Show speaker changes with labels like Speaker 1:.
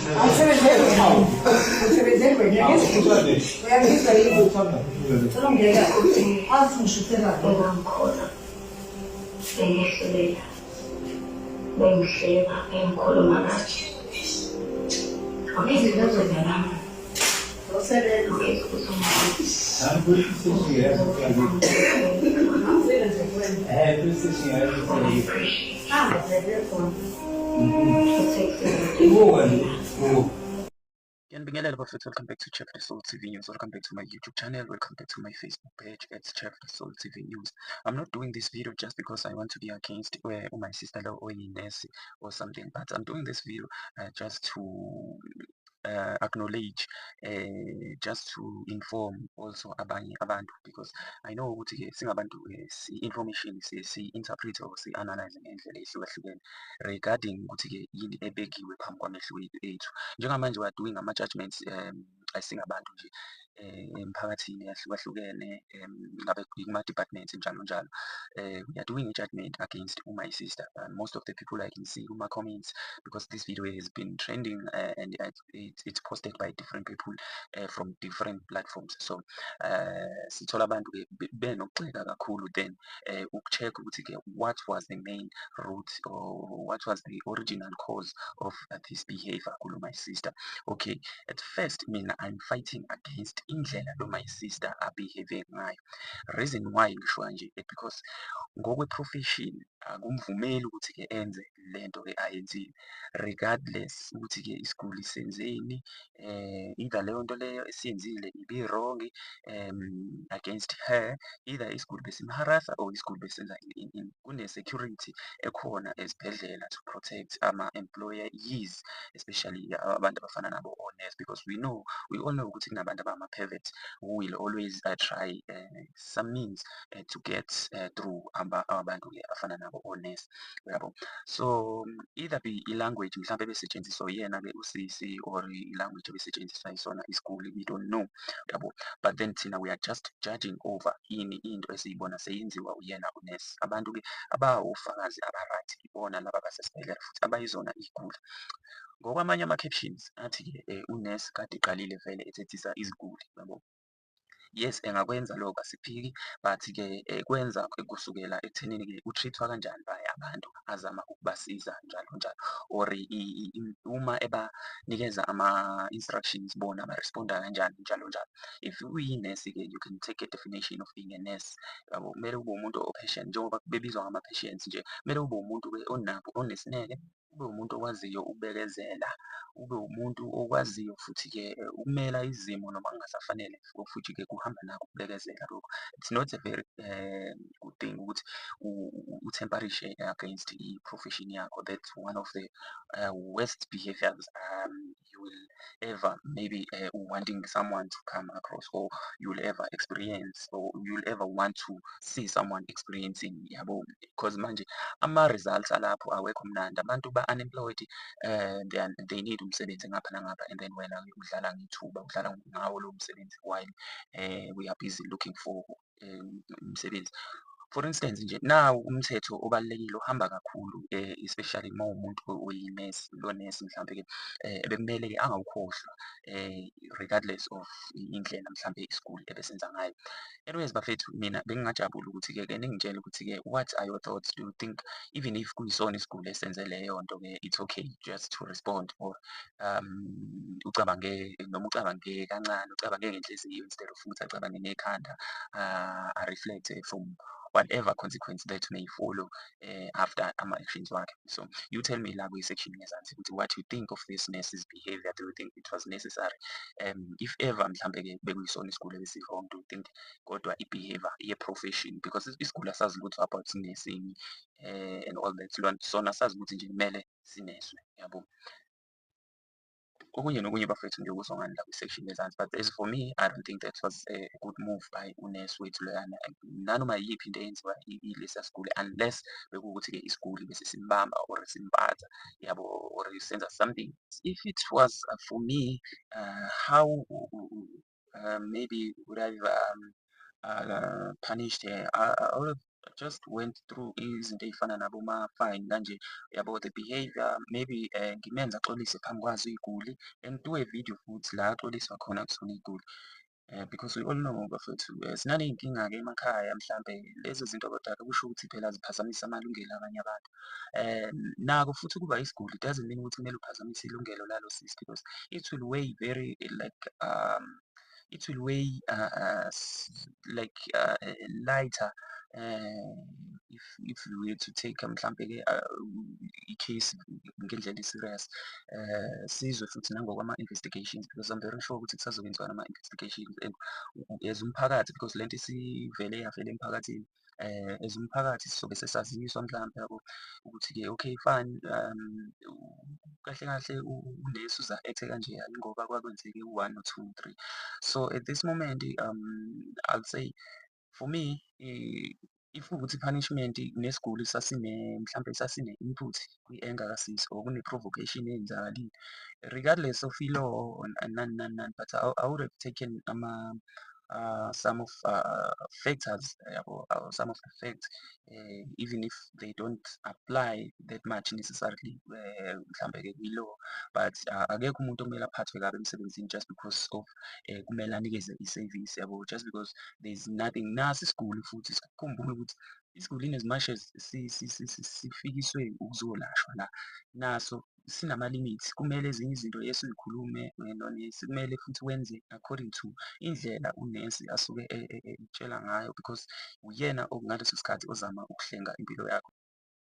Speaker 1: Awusebenzeli wena. Usebenzeli wena. Uyangizwa? Uyangizwa yini? Cela ungiyeka. Azi ngishuthela.
Speaker 2: Bengangikhona, bengehlulela, bengihleba, bengikhuluma kabi. Wakhetha ukuzoba nami,
Speaker 1: Usebenza.
Speaker 2: wakhetha ukuthi ungabi. I appreciate
Speaker 1: Hamba phela.
Speaker 2: you. It takes a
Speaker 3: Ngiyanibingelela bafethu, welcome back to Chef the Soul TV News. Welcome back to my YouTube channel. Welcome back to my Facebook page at Chef the Soul TV News. I'm not doing this video just because I want to be against my sister lo oyinesi or something, but I'm doing this video just to acknowledge, just to inform also abanye abantu, because I know ukuthi-ke singabantu si-information siye si-interpret or si-analyze ngendlela ey'hlukahlukene regarding ukuthi-ke yini ebekiwe phambi kwamehlo ethu. Njengamanje we are doing ama-judgments singabantu nje emphakathini eyahlukahlukene, ngabe kuma-departments, njalo njalo. We are doing a judgment against my sister. Most of the people I can see kuma-comments, because this video has been trending and it's posted by different people from different platforms. So sithola abantu-ke benokugxeka kakhulu, then uku-check ukuthi-ke what was the main root or what was the original cause of this behavior kulo my sister. Okay, at first mina I'm fighting against indlela lo my sister a-behave ngayo. Reason why ngisho kanje, because ngokwe-profession akumvumeli ukuthi-ke enze lento-ke ayenzile, regardless ukuthi-ke isiguli senzeni, either leyo nto leyo esiyenzile ibi-wrong against her, either isiguli besim-harass-a or isiguli besenza ini ini. Kune-security ekhona ezibhedlela to protect ama-employees, especially abantu abafana nabo onesi, because we all know ukuthi kunabantu abama-pervert who will always try some means to get through abantu-ke abafana nabo onesi, uyabo. So either be i-language mhlampe ebesetshenziswa uyena-ke usisi or i-language ebesetshenziswa yisona isiguli, we don't know, uyabo. But then thina we are just judging over ini, into esiyibona seyenziwa uyena unesi. Abantu-ke abawofakazi aba-right ibona laba abasesibhedlela futhi abayizona iy'guli. Ngokwamanye ama-captions athi-ke unesi kade eqalile vele ethethisa iziguli, uyabo. Yes, engakwenza lokho, asiphiki, but-ke kwenza kusukela ekuthenini-ke u-treat-wa kanjani by abantu azama ukubasiza, njalo njalo, or uma ebanikeza ama-instructions, bona ba-respond-a kanjani, njalo njalo. If uyinesi-ke, you can take a definition of being a nurse, yabo, kumele ube umuntu o-patient, njengoba bebizwa ngama-patients nje, kumele ube umuntu-ke onabo onesineke, ube umuntu okwaziyo ukubekezela, ube umuntu okwaziyo futhi-ke ukumela izimo noma kungasafanele, futhi-ke kuhamba nakho ukubekezela lokho. It's not a very good thing ukuthi u-temper-ishe against i-profession yakho. That's one of the worst behaviors you will ever maybe wanting someone to come across or you will ever experience or you will ever want to see someone experiencing, yabo, because manje ama-results alapho awekho mnandi. Abantu ba-unemployed, they need umsebenzi ngapha nangapha, and then wena udlala ngethuba, udlala ngawo lowo msebenzi while we are busy looking for umsebenzi. For instance nje, nawu umthetho obalulekile ohamba kakhulu, especially uma uwumuntu oyinesi, lo nesi mhlampe-ke bekumele-ke angawukhohlwa, regardless of indlela mhlampe isiguli ebesenza ngayo. Anyways bafethu, mina bengingajabula ukuthi-ke ke ningitshele ukuthi-ke what are your thoughts? Do you think even if kuyisona isiguli esenze leyo nto-ke, it's okay just to respond, or ucabange noma ucabange kancane, ucabange ngenhliziyo instead of ukuthi acabange ngekhanda, a-reflect-e from whatever consequence that may follow after ama-actions wakhe? So you tell me la kwi-section ngezansi ukuthi what you think of this nurse's behavior. Do you think it was necessary? If ever mhlampe-ke bekuyisona isiguli ebesi-wrong, do you think kodwa i-behavior ye-profession, because isiguli asazi lutho about nursing and all that, sona sazi ukuthi nje kumele sineswe, yabo. Okunye nokunye bafethu ngiyokuzwa ngani la kwi-section ngezansi, but as for me, I don't think that was a good move by unesi wethu loyana, nanoma iyiphi into eyenziwa ilesiya siguli, unless bekuwukuthi-ke isiguli bese simbamba or simpatha, yabo, or senza something. If it was for me, how maybe would I have punished her? I would have just went through izinto ey'fana naboma-fine kanje, yabo, the behavior, maybe ngimenze axolise phambi kwazo iy'guli and do a video futhi la axoliswa khona kuzona iy'guli. Because we all know, bafethu, sinaney'nkinga-ke emakhaya, mhlampe lezo zinto, kodwa-ke kusho ukuthi phela ziphazamisa amalungelo abanye abantu. Nako futhi ukuba isiguli doesn't mean ukuthi kumele uphazamise ilungelo lalo sisi, because it will weigh very like it will weigh like lighter if you were to take mhlampe-ke i-case ngendlela e-serious. Sizwe futhi nangokwama-investigations, because I'm very sure ukuthi kusazokwenziwa nama-investigations and as umphakathi, because lento isivele yavela emphakathini, as umphakathi sizobe sesaziswa mhlampe, yabo, ukuthi-ke okay fine, kahle kahle unesi uza-act-e kanje ngoba kwakwenzeke u-one, no-two, no-three. So at this moment, I'll say for me, if kuwukuthi i-punishment nesiguli sasine mhlampe sasine-input kwi-anger kasisi or kune-provocation eyenzakalile, regardless of i-law and nani nani nani, but I would have taken ama some of factors, yabo, some of the facts, even if they don't apply that much necessarily mhlambe-ke kwi-law, but akekho umuntu okumele aphathwe kabi emsebenzini just because of kumele anikeze i-service, yabo, just because there's nothing. Nasi isiguli futhi sikhumbule ukuthi isiguli, in as much as sifikiswe ukuzolashwa la, naso sinama-limits. Kumele ezinye izinto, yes, uyikhulume nonesi, kumele futhi wenze according to indlela unesi asuke ekutshela ngayo, because uyena ngaleso sikhathi ozama ukuhlenga impilo yakho.